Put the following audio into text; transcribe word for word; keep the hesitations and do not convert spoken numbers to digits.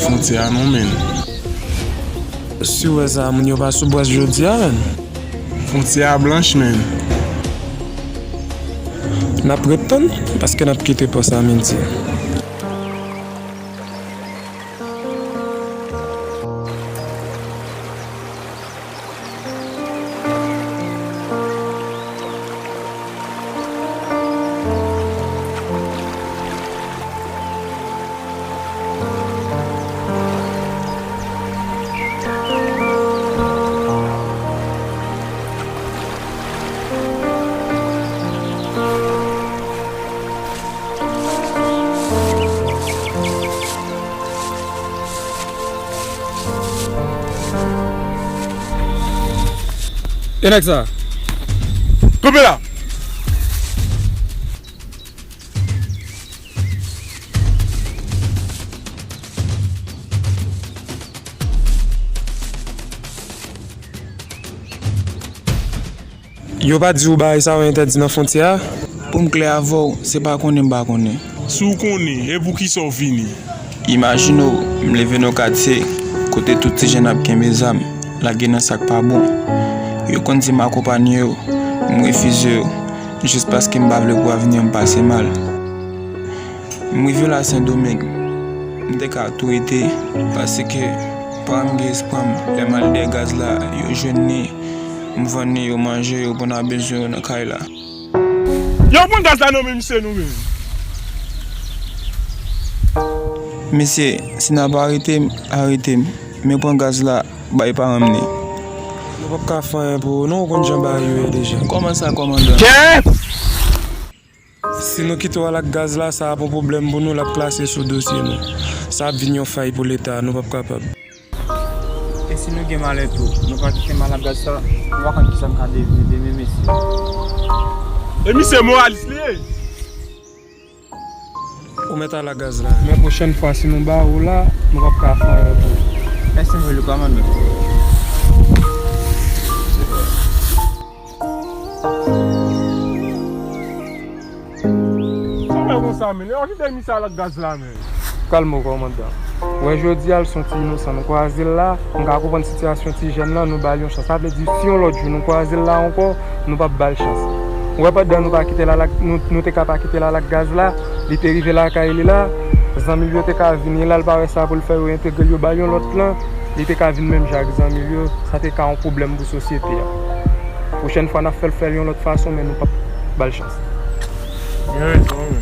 Fwontyè a non, menn. Si w wè sa, moun yo pa sou bwès jodi a, menn. Fwontyè a blanch, menn. N ap ret tann, paske n ap kite pò sa a midi. E nèg sa? Kanpe la! Yo pa di w bagay sa yo entèdi nan fwontyè a? Pou m klè avè w, se pa konnen m pa konnen. Si w konnen, e poukisa w vini? Imajine w, m leve nan katye kote tout ti jèn ap kenbe zam, lage nan sa k pa bon. Yo konn di m akonpanye yo, m refize yo, jis paske m pa vle pou avni an m pase mal. M rive la Sendomeng, m te ka tou rete, paske pa m gen espwa m, lè m al dèyè gaz la, yo jwenn li, m vann li, yo manje, yo pran nan bezwen yo nan kay la. Yo pran gaz la non, men misye nou menm. Mesye, si n ap arete m, arete m, men pran gaz la, bay paran m li. Nou p ap ka fè anyen pou ou non, ou konn jan bagay yo ye deja. Kòman sa, kòmandan? Kè! Si nou kite w al ak gaz la, sa ap yon pwoblèm pou nou, l ap klase sou dosye nou. Sa ap vin yon fay pou Leta, nou p ap kapab. E si nou gen malè tou, nou pa kite m al ak gaz sa, nou pa konn kisa n ka devni demen, mesye. E misye moralis li ye. Ou mèt al ak gaz la. Men pwochèn fwa, si nou ba ou la, nou p ap ka fè anyen pou ou. Mèsi anpil, kòmandan. Sa fè konsa, men. Yo kite misye al ak gaz la, men. Kalme w, kòmandan. Ou wè jodi a, l se yon ti inosan. Nou kwaze l la, m ka konprann sitiyasyon ti jèn nan, nou ba l yon chans. Sa vle di, si yon lòt jou nou kwaze l la ankò, nou p ap ba l chans. Ou wè pandan nou pa kite l al ak, nou, nou te ka pa kite l al ak gaz la, li te rive lakay li la, zanmi l yo te ka vini la, l pa wè sa pou l fè, yo entegre l, yo ba l yon lòt plan, li te ka vin menm jan ak zanmi l yo, sa te ka yon pwoblèm pou sosyete a. Pwochèn fwa, n ap fè l fè l yon lòt fason, men nou p ap ba l chans. Gen rezon, wi.